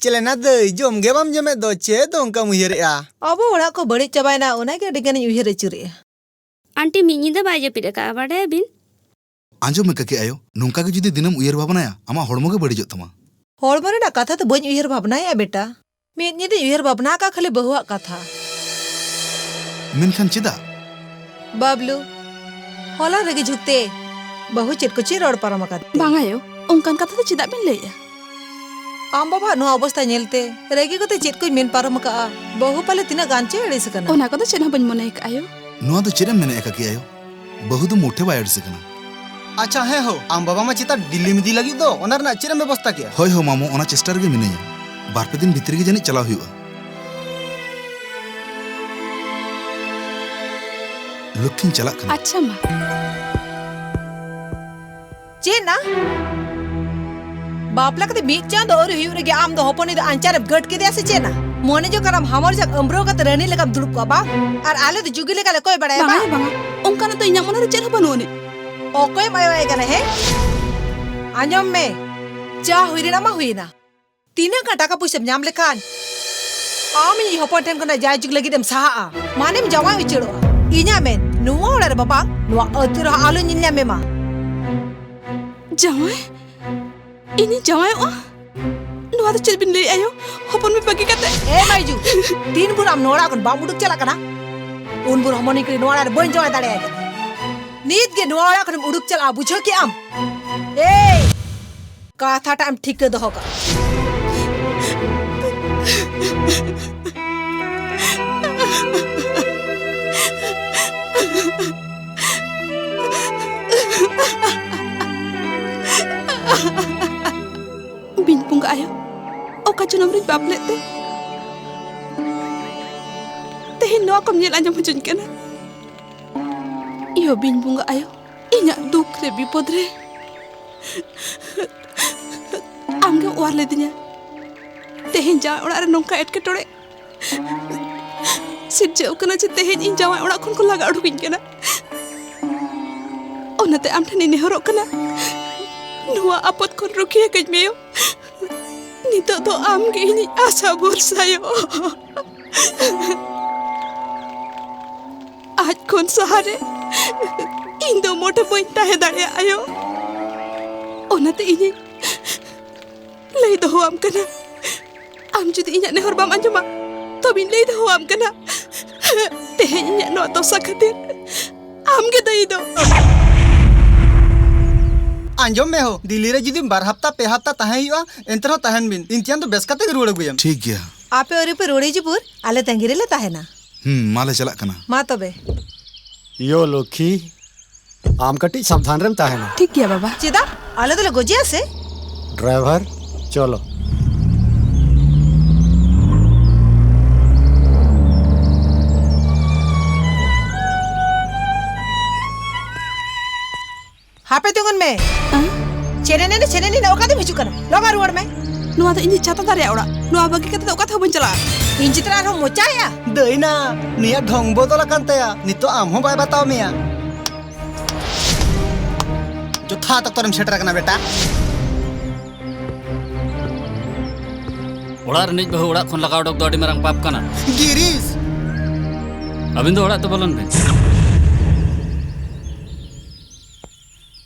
ᱪᱮᱞᱮᱱᱟ ᱫᱟᱹᱭ, ᱡᱚᱢ ᱜᱮ ᱵᱟᱢ ᱡᱚᱢᱮᱫ ᱫᱚ, ᱪᱮᱫ ᱫᱚ ᱚᱱᱠᱟᱢ ᱩᱭᱦᱟᱹᱨᱮᱜᱼᱟ? ᱟᱵᱚ ᱚᱲᱟᱜ ᱠᱚ ᱵᱟᱹᱲᱤᱡ ᱪᱟᱵᱟᱭᱮᱱᱟ, ᱚᱱᱟᱜᱮ ᱟᱹᱰᱤ ᱜᱟᱱᱤᱧ ᱩᱭᱦᱟᱹᱨ ᱟᱹᱪᱩᱨᱮᱜᱼᱟ᱾ ᱟᱱᱴᱤ ᱢᱤᱫ ᱧᱤᱫᱟᱹ ᱵᱟᱭ ᱡᱟᱹᱯᱤᱫ ᱟᱠᱟᱫᱼᱟ, ᱵᱟᱰᱟᱭᱟᱵᱤᱱ? ᱟᱸᱡᱚᱢ ᱢᱮ ᱠᱟᱹᱠᱤ ᱟᱭᱳ, ᱱᱚᱝᱠᱟ ᱜᱮ ᱡᱩᱫᱤ ᱫᱤᱱᱮᱢ ᱩᱭᱦᱟᱹᱨ ᱵᱷᱟᱵᱽᱱᱟᱭᱟ, ᱟᱢᱟᱜ ᱦᱚᱲᱢᱚ ᱜᱮ ᱵᱟᱹᱲᱤᱡᱚᱜ ᱛᱟᱢᱟ᱾ ᱦᱚᱲᱢᱚ ᱨᱮᱱᱟᱜ ᱠᱟᱛᱷᱟ ᱫᱚ ᱵᱟᱹᱧ ᱩᱭᱦᱟᱹᱨ ᱵᱷᱟᱵᱽᱱᱟᱭᱮᱫᱼᱟ ᱵᱮᱴᱟ᱾ ᱢᱤᱫ ᱧᱤᱫᱟᱹᱧ ᱩᱭᱦᱟᱹᱨ ᱵᱷᱟᱵᱽᱱᱟ ᱟᱠᱟᱫ ᱠᱷᱟᱹᱞᱤ ᱵᱟᱹᱦᱩᱣᱟᱜ ᱠᱟᱛᱷᱟ᱾ ᱢᱮᱱᱠᱷᱟᱱ ᱪᱮᱫᱟᱜ? ᱵᱟᱵᱞᱩ, ᱦᱚᱞᱟ ᱨᱟᱹᱜᱤ ᱡᱷᱩᱠᱛᱮ ᱵᱟᱹᱦᱩ ᱪᱮᱫ ᱠᱚᱪᱚᱭ ᱨᱚᱲ ᱯᱟᱨᱚᱢ ᱟᱠᱟᱫ᱾ ᱵᱟᱝ ᱟᱭᱳ, ᱚᱱᱠᱟᱱ ᱠᱟᱛᱷᱟ ᱫᱚ ᱪᱮᱫᱟᱜ ᱵᱤᱱ ᱞᱟᱹᱭᱮᱜᱼᱟ? ᱟᱢ ᱵᱟᱵᱟᱣᱟᱜ ᱱᱚᱣᱟ ᱚᱵᱚᱥᱛᱟ ᱧᱮᱞᱛᱮ ᱨᱟᱹᱜᱤ ᱠᱟᱛᱮ ᱪᱮᱫ ᱠᱚᱧ ᱢᱮᱱ ᱯᱟᱨᱚᱢ ᱟᱠᱟᱫᱼᱟ᱾ ᱵᱟᱹᱦᱩ ᱯᱟᱞᱮ ᱛᱤᱱᱟᱹᱜ ᱜᱟᱱ ᱪᱚᱭ ᱟᱹᱲᱤᱥ ᱟᱠᱟᱱᱟ᱾ ᱚᱱᱟ ᱠᱚᱫᱚ ᱪᱮᱫ ᱦᱚᱸ ᱵᱟᱹᱧ ᱢᱚᱱᱮ ᱟᱠᱟᱫᱼᱟ ᱟᱭᱳ᱾ ᱱᱚᱣᱟ ᱫᱚ ᱪᱮᱫ ᱮᱢ ᱢᱮᱱᱮᱫᱼᱟ ᱠᱟᱹᱠᱤ ᱟᱭᱳ? ᱵᱟᱹᱦᱩ ᱫᱚ ᱢᱚᱴᱷᱮ ᱵᱟᱭ ᱟᱹᱲᱤᱥ ᱟᱠᱟᱱᱟ᱾ ᱟᱪᱪᱷᱟ, ᱦᱮᱸ ᱦᱳ, ᱟᱢ ᱵᱟᱵᱟ ᱢᱟ ᱪᱮᱛᱟ ᱫᱤᱞᱞᱤᱢ ᱤᱫᱤ ᱞᱟᱹᱜᱤᱫ ᱫᱚ, ᱚᱱᱟ ᱨᱮᱱᱟᱜ ᱪᱮᱫ ᱮᱢ ᱵᱮᱵᱚᱥᱛᱟ ᱠᱮᱜᱼᱟ? ᱦᱳᱭ ᱦᱳ ᱢᱟᱢᱚ, ᱚᱱᱟ ᱪᱮᱥᱴᱟ ᱨᱮᱜᱮ ᱢᱤᱱᱟᱹᱧᱟ᱾ ᱵᱟᱨ ᱯᱮ ᱫᱤᱱ ᱵᱷᱤᱛᱨᱤ ᱜᱮ ᱡᱟᱹᱱᱤᱡ ᱪᱟᱞᱟᱣ ᱦᱩᱭᱩᱜᱼᱟ᱾ ᱞᱚᱠᱠᱷᱤᱧ ᱪᱟᱞᱟᱜ ᱠᱟᱱᱟ᱾ ᱟᱪᱪᱷᱟ ᱢᱟ᱾ ᱪᱮᱫ ᱱᱟ? ᱵᱟᱯᱞᱟ ᱠᱟᱛᱮ ᱢᱤᱫ ᱪᱟᱸᱫᱚ ᱟᱹᱣᱨᱤ ᱦᱩᱭᱩᱜ ᱨᱮᱜᱮ ᱟᱢ ᱫᱚ ᱦᱚᱯᱚᱱᱤ ᱫᱚ ᱟᱧᱪᱟᱨᱮᱢ ᱜᱟᱹᱴ ᱠᱮᱫᱮᱭᱟ ᱥᱮ ᱪᱮᱫ ᱱᱟ? ᱢᱚᱱᱮ ᱡᱚᱝ ᱠᱟᱱᱟᱢ ᱦᱟᱢᱚᱨ ᱡᱟᱝ ᱟᱹᱢᱵᱽᱨᱟᱹᱣ ᱠᱟᱛᱮ ᱨᱟᱹᱱᱤ ᱞᱮᱠᱟᱢ ᱫᱩᱲᱩᱵ ᱠᱚᱜᱼᱟ ᱵᱟᱝ? ᱟᱨ ᱟᱞᱮ ᱫᱚ ᱡᱩᱜᱤ ᱞᱮᱠᱟᱞᱮ ᱠᱚᱭ ᱵᱟᱲᱟᱭᱟ ᱵᱟᱝᱟ, ᱵᱟᱝ? ᱵᱟᱝᱟ, ᱚᱱᱠᱟᱱᱟᱜ ᱫᱚ ᱤᱧᱟᱹᱜ ᱢᱚᱱᱮ ᱨᱮ ᱪᱮᱫ ᱦᱚᱸ ᱵᱟᱹᱱᱩᱜ ᱟᱹᱱᱤᱡ᱾ ᱚᱠᱚᱭᱮᱢ ᱟᱭᱳ ᱟᱭ ᱠᱟᱱᱟ ᱦᱮᱸ? ᱟᱸᱡᱚᱢ ᱢᱮ, ᱪᱟ ᱦᱩᱭ ᱨᱮᱱᱟᱜ ᱢᱟ ᱦᱩᱭᱮᱱᱟ, ᱛᱤᱱᱟᱹᱜ ᱜᱟᱱ ᱴᱟᱠᱟ ᱯᱩᱭᱥᱟᱹᱢ ᱧᱟᱢ ᱞᱮᱠᱷᱟᱱ ᱟᱢ ᱤᱧ ᱦᱚᱯᱚᱱ ᱴᱷᱮᱱ ᱠᱷᱚᱱᱟᱜ ᱡᱟᱭᱡᱩᱜᱽ ᱞᱟᱹᱜᱤᱫ ᱮᱢ ᱥᱟᱦᱟᱜᱼᱟ? ᱢᱟᱱᱮᱢ ᱡᱟᱶᱟᱭ ᱩᱪᱟᱹᱲᱚᱜᱼᱟ᱾ ᱤᱧᱟᱜ ᱢᱮᱱ, ᱱᱚᱣᱟ ᱚᱲᱟᱜ ᱨᱮ ᱵᱟᱵᱟ, ᱱᱚᱣᱟ ᱟᱹᱛᱩ ᱨᱮᱦᱚᱸ ᱟᱞᱚ ᱧᱮᱞ ᱧᱟᱢ ᱢᱮ ᱢᱟ᱾ ᱡᱟᱶᱟᱭ? ᱤᱧᱤᱧ ᱡᱟᱶᱟᱭᱚᱜᱼᱟ? ᱱᱚᱣᱟ ᱫᱚ ᱪᱮᱫ ᱵᱤᱱ ᱞᱟᱹᱭᱮᱫ ᱟᱭᱳ? ᱦᱚᱯᱚᱱ ᱢᱮ ᱵᱟᱹᱜᱤ ᱠᱟᱛᱮ? ᱮ ᱵᱟᱭᱡᱩ, ᱛᱤᱱ ᱵᱷᱳᱨ ᱟᱢ ᱱᱚᱣᱟ ᱚᱲᱟᱜ ᱠᱷᱚᱱ ᱵᱟᱢ ᱩᱰᱩᱠ ᱪᱟᱞᱟᱜ ᱠᱟᱱᱟ, ᱩᱱ ᱵᱷᱳᱨ ᱦᱚᱢᱚᱱᱤᱧ ᱠᱩᱲᱤ ᱱᱚᱣᱟ ᱚᱲᱟᱜ ᱨᱮ ᱵᱟᱹᱧ ᱡᱟᱶᱟᱭ ᱫᱟᱲᱮᱭᱟᱭ ᱠᱟᱱᱟ᱾ ᱱᱤᱛ ᱜᱮ ᱱᱚᱣᱟ ᱚᱲᱟᱜ ᱠᱷᱚᱱᱮᱢ ᱩᱰᱩᱠ ᱪᱟᱞᱟᱜᱼᱟ, ᱵᱩᱡᱷᱟᱹᱣ ᱠᱮᱜ ᱟᱢ? ᱮᱭ, ᱠᱟᱛᱷᱟᱴᱟᱜ ᱮᱢ ᱴᱷᱤᱠᱟᱹ ᱫᱚᱦᱚ ᱠᱟᱜᱼᱟ᱾ ᱟᱭᱳ, ᱚᱠᱟ ᱡᱚᱱᱚᱢ ᱨᱤᱧ ᱯᱟᱯ ᱞᱮᱫ ᱛᱮ ᱛᱮᱦᱮᱧ ᱱᱚᱣᱟ ᱠᱚᱢ ᱧᱮᱞ ᱟᱸᱡᱚᱢ ᱦᱚᱪᱚᱧ ᱠᱟᱱᱟ? ᱤᱭᱳ ᱵᱤᱧ ᱵᱚᱸᱜᱟ ᱟᱭᱳ, ᱤᱧᱟᱜ ᱫᱩᱠ ᱨᱮ ᱵᱤᱯᱚᱫ ᱨᱮ ᱟᱢᱜᱮᱢ ᱚᱣᱟᱨ ᱞᱮᱫᱤᱧᱟ᱾ ᱛᱮᱦᱮᱧ ᱡᱟᱶᱟᱭ ᱚᱲᱟᱜ ᱨᱮ ᱱᱚᱝᱠᱟ ᱮᱴᱠᱮᱴᱚᱬᱮ ᱥᱤᱨᱡᱟᱹᱣ ᱠᱟᱱᱟ ᱡᱮ ᱛᱮᱦᱮᱧ ᱤᱧ ᱡᱟᱶᱟᱭ ᱚᱲᱟᱜ ᱠᱷᱚᱱ ᱠᱚ ᱞᱟᱜᱟ ᱩᱰᱩᱠᱤᱧ ᱠᱟᱱᱟ᱾ ᱚᱱᱟᱛᱮ ᱟᱢ ᱴᱷᱮᱱᱤᱧ ᱱᱮᱦᱚᱨᱚᱜ ᱠᱟᱱᱟ, ᱱᱚᱣᱟ ᱟᱯᱚᱫ ᱠᱷᱚᱱ ᱨᱩᱠᱷᱤᱭᱟᱹ ᱠᱟᱹᱧ ᱢᱮᱭᱳ᱾ ᱱᱤᱛᱚᱜ ᱫᱚ ᱟᱢ ᱜᱮ ᱤᱧᱤᱡ ᱟᱥᱟ ᱵᱷᱚᱨᱥᱟᱭᱳ᱾ ᱟᱡ ᱠᱷᱚᱱ ᱥᱟᱦᱟᱨᱮ ᱤᱧ ᱫᱚ ᱢᱚᱴᱷᱮ ᱵᱟᱹᱧ ᱛᱟᱦᱮᱸ ᱫᱟᱲᱮᱭᱟᱜᱼᱟ ᱟᱭᱳ᱾ ᱚᱱᱟᱛᱮ ᱤᱧᱤᱧ ᱞᱟᱹᱭ ᱫᱚᱦᱚᱣᱟᱢ ᱠᱟᱱᱟ, ᱟᱢ ᱡᱩᱫᱤ ᱤᱧᱟᱜ ᱱᱮᱦᱚᱨ ᱵᱟᱢ ᱟᱸᱡᱚᱢᱟ, ᱛᱚᱵᱮᱧ ᱞᱟᱹᱭ ᱫᱚᱦᱚᱣᱟᱢ ᱠᱟᱱᱟ, ᱛᱮᱦᱮᱧ ᱤᱧᱟᱜ ᱱᱚᱣᱟ ᱫᱚᱥᱟ ᱠᱷᱟᱹᱛᱤᱨ ᱟᱢ ᱜᱮ ᱫᱟᱹᱭᱤ ᱫᱚ᱾ ᱟᱸᱡᱚᱢ ᱢᱮ ᱦᱳ, ᱫᱤᱞᱞᱤ ᱨᱮ ᱡᱩᱫᱤ ᱵᱟᱨ ᱦᱟᱯᱛᱟ ᱯᱮ ᱦᱟᱯᱛᱟ ᱛᱟᱦᱮᱸ ᱦᱩᱭᱩᱜᱼᱟ, ᱮᱱᱛᱮ ᱨᱮᱦᱚᱸ ᱛᱟᱦᱮᱱ ᱵᱤᱱ᱾ ᱤᱧ ᱛᱮᱭᱟᱝ ᱫᱚ ᱵᱮᱥ ᱠᱟᱛᱮ ᱜᱮ ᱨᱩᱣᱟᱹᱲ ᱟᱹᱜᱩᱭᱮᱢ᱾ ᱴᱷᱤᱠ ᱜᱮᱭᱟ᱾ ᱟᱯᱮ ᱟᱹᱣᱨᱤ ᱯᱮ ᱨᱩᱣᱟᱹᱲ ᱦᱤᱡᱩᱜ ᱵᱷᱳᱨ ᱟᱞᱮ ᱛᱟᱺᱜᱤ ᱨᱮᱞᱮ ᱛᱟᱦᱮᱱᱟ᱾ ᱦᱩᱸ, ᱢᱟ ᱞᱮ ᱪᱟᱞᱟᱜ ᱠᱟᱱᱟ᱾ ᱢᱟ ᱛᱚᱵᱮ᱾ ᱭᱳ ᱞᱚᱠᱠᱷᱤ, ᱟᱢ ᱠᱟᱹᱴᱤᱡ ᱥᱟᱵᱫᱷᱟᱱ ᱨᱮᱢ ᱛᱟᱦᱮᱱᱟ᱾ ᱴᱷᱤᱠ ᱜᱮᱭᱟ ᱵᱟᱵᱟ᱾ ᱪᱮᱫᱟᱜ? ᱟᱞᱮ ᱫᱚᱞᱮ ᱜᱚᱡᱮᱭᱟ ᱥᱮ? ᱰᱨᱟᱭᱵᱷᱟᱨ, ᱪᱚᱞᱚ᱾ ᱦᱟᱯᱮ ᱛᱤᱸᱜᱩᱱ ᱢᱮ᱾ ᱦᱮᱸ? ᱪᱮᱱᱮ ᱱᱮᱱᱮ, ᱪᱮᱱᱮ ᱱᱮᱱᱮ, ᱚᱠᱟ ᱛᱮᱢ ᱦᱤᱡᱩᱜ ᱠᱟᱱᱟ? ᱞᱚᱜᱚᱱ ᱨᱩᱣᱟᱹᱲ ᱢᱮ᱾ ᱱᱚᱣᱟ ᱫᱚ ᱤᱧᱤᱡ ᱪᱷᱟᱛᱟ ᱫᱟᱨᱮᱭᱟᱜ ᱚᱲᱟᱜ᱾ ᱱᱚᱣᱟ ᱵᱟᱹᱜᱤ ᱠᱟᱛᱮ ᱫᱚ ᱚᱠᱟ ᱛᱮᱦᱚᱸ ᱵᱟᱹᱧ ᱪᱟᱞᱟᱜᱼᱟ᱾ ᱤᱧ ᱪᱮᱛᱟᱱ ᱨᱮ ᱟᱨᱦᱚᱸ ᱢᱚᱪᱟᱭᱟ? ᱫᱟᱹᱭᱱᱟ, ᱱᱩᱭᱟᱜ ᱰᱷᱚᱝ ᱵᱚᱫᱚᱞ ᱟᱠᱟᱱ ᱛᱟᱭᱟ᱾ ᱱᱤᱛᱚᱜ ᱟᱢ ᱦᱚᱸ ᱵᱟᱭ ᱵᱟᱛᱟᱣ ᱢᱮᱭᱟ᱾ ᱡᱚᱛᱷᱟᱛ ᱚᱠᱛᱚ ᱨᱮᱢ ᱥᱮᱴᱮᱨ ᱟᱠᱟᱱᱟ, ᱵᱮᱴᱟ᱾ ᱚᱲᱟᱜ ᱨᱤᱱᱤᱡ ᱵᱟᱹᱦᱩ ᱚᱲᱟᱜ ᱠᱷᱚᱱ ᱞᱟᱜᱟ ᱚᱰᱚᱠ ᱫᱚ ᱟᱹᱰᱤ ᱢᱟᱨᱟᱝ ᱯᱟᱯ ᱠᱟᱱᱟ᱾ ᱜᱤᱨᱤᱥ! ᱟᱹᱵᱤᱱ ᱫᱚ ᱚᱲᱟᱜ ᱛᱮ ᱵᱚᱞᱚᱱ ᱵᱤᱱ᱾